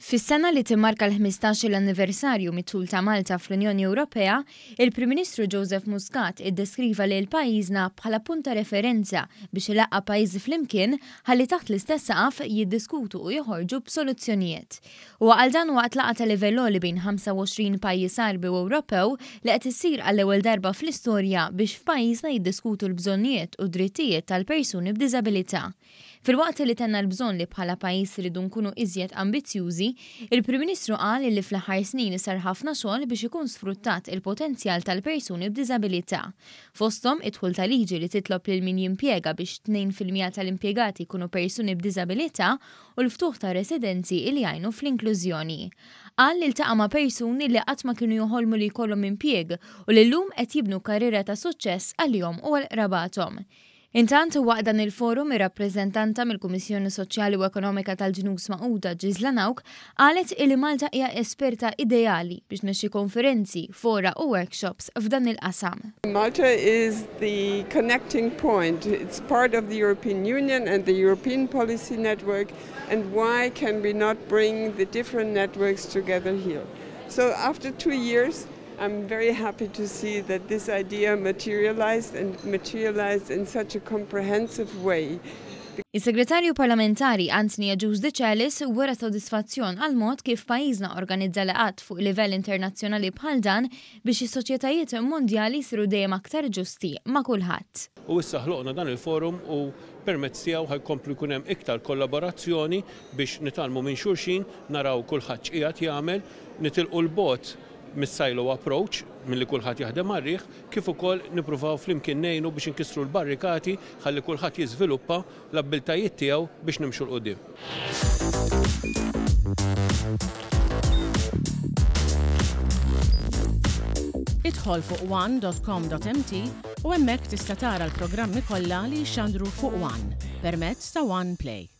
Fis-sena li timmarka l-ħmistax-il anniversarju mid-dħul ta' Malta fl-Unjoni Ewropea, il-Prim Ministru Joseph Muscat iddeskriva lil pajjiżna bħala punt ta' referenza biex ilaqqa' pajjiżi flimkien ħalli taħt l-istess saqaf jiddiskutu u joħorġu b'soluzzjonijiet. Huwa qal dan waqt laqgħa ta' livell għoli bejn 25 pajjiż Għarbi u Ewropew li qed issir għall-ewwel darba fl-istorja biex f'pajjiżna jiddiskutu l-bżonnijiet u d-drittijiet tal-persuni b'diżabilità. Filwaqt li tenna l-bżonn li bħala pajjiż irridu nkunu iżjed ambizzjużi, il-Prim Ministru qal li fl-aħħar snin sar ħafna xogħol biex ikun sfruttat il-potenzjal tal-persuni b'diżabilità. Fosthom, id-dħul ta' liġi li titlob lil min jimpjega biex 2% tal-impjegati jkunu persuni b'diżabilità u l-ftuħ ta' residenzi li jgħinu fl-inklużjoni. Qal li ltaqa' ma' persuni li qatt ma kienu joħolmu li jkollhom impjieg u li llum qed jibnu karriera ta' suċċess għalihom u għal qrabathom. Intant, waqt dan il-forum, ir-rappreżentanta mill-Kummissjoni Soċjali u Ekonomika tal-Ġnus Magħquda Gisla Nauk qalet illi Malta hija esperta ideali biex tmexxi konferenzi, fora u workshops f'dan il-qasam. Malta is the connecting point. It's part of the European Union and the European Policy Network and why can we not bring the different networks together here? So after two years, I'm very happy to see that this idea materialized and materialized in such a comprehensive way. Is-Segretarju Parlamentari Anthony Agius Decelis wera sodisfazzjon għall-mod kif pajjiżna organizza laqgħat fuq livell internazzjonali bħal dan biex is-soċjetajiet mondjali jsiru dejjem aktar ġusti ma' kulħadd. U issa ħloqna dan il-forum u permezz tiegħu ħa jkomplu jkun hemm iktar kollaborazzjoni biex nitgħallmu minn xulxin, naraw kulħadd x'qiegħed jagħmel, nitilqu 'l bogħod mis-silo approach, milli kulħadd jaħdem għar-riħ, kif ukoll nippruvaw flimkien ngħinu biex inkissru l-barrikati ħalli kulħadd jiżviluppa l-abbiltajiet tiegħu biex nimxu 'l quddiem. Idħol fuq one dot com dot mt u hemmhekk tista' tara l-programmi kollha li jixxandru fuq one permezz ta' One Play.